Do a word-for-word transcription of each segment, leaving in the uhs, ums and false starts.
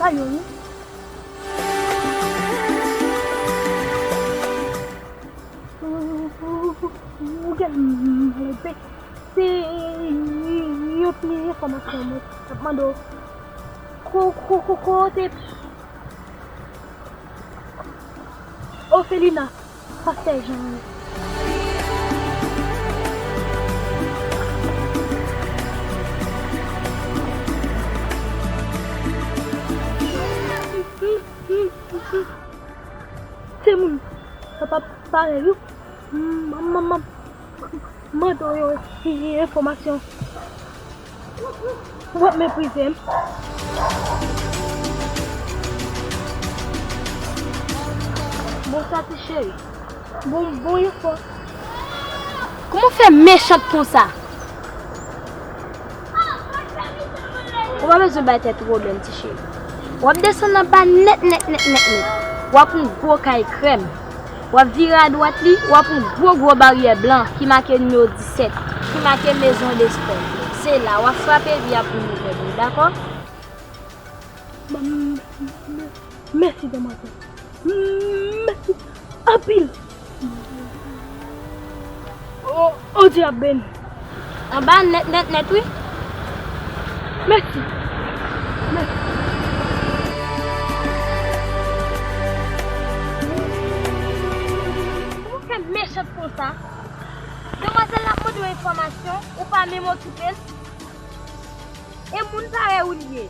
Ayo, wi. Ou gen malade. Se yon ti enfòmasyon mwen t ap mande w. Ko, ko, ko, kote Ofelina, pastè Jan an ye? Timoun, sa pa parèy, wi. M, m, m, m, mande w yon enfòmasyon. W ap meprize m. Bonswa, ti cheri. Bon, bon enfò. Kòman w fè mechant konsa? Ou pa bezwen bay tèt ou pwoblèm, ti cheri. W ap desann anba nèt, nèt, nèt, nèt, nèt. W ap yon gwo kay krèm. W ap vire adwat li, w ap yon gwo, gwo baryè blan ki make nimewo disèt, ki make Maison de Sport. Se la, w ap frape vi a pou nouvèl ou, dakò? Mèsi, demwazèl. Mèsi anpil. O, o, Dye ap beni. Anba nèt, nèt, nèt, wi. Mèsi. Mèsi. Ou fè mechant konsa. Demwazèl la ap mande w enfòmasyon, ou pa menm okipe l. E moun parèy ou li ye.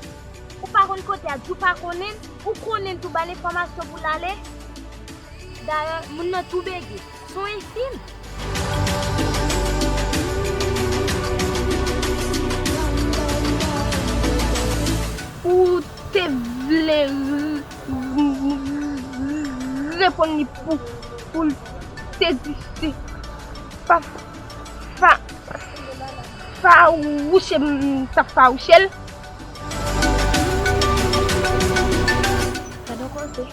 Ou pa konn kote a di, ou pa konnen l, ou konnen l tou ba l enfòmasyon pou l ale. Dayè, moun nan tou bege. Se yon enfim. Ou te vle reponn li pou, pou l te di se pa, pa, fawouche m t ap fawouche l. Gadon koze.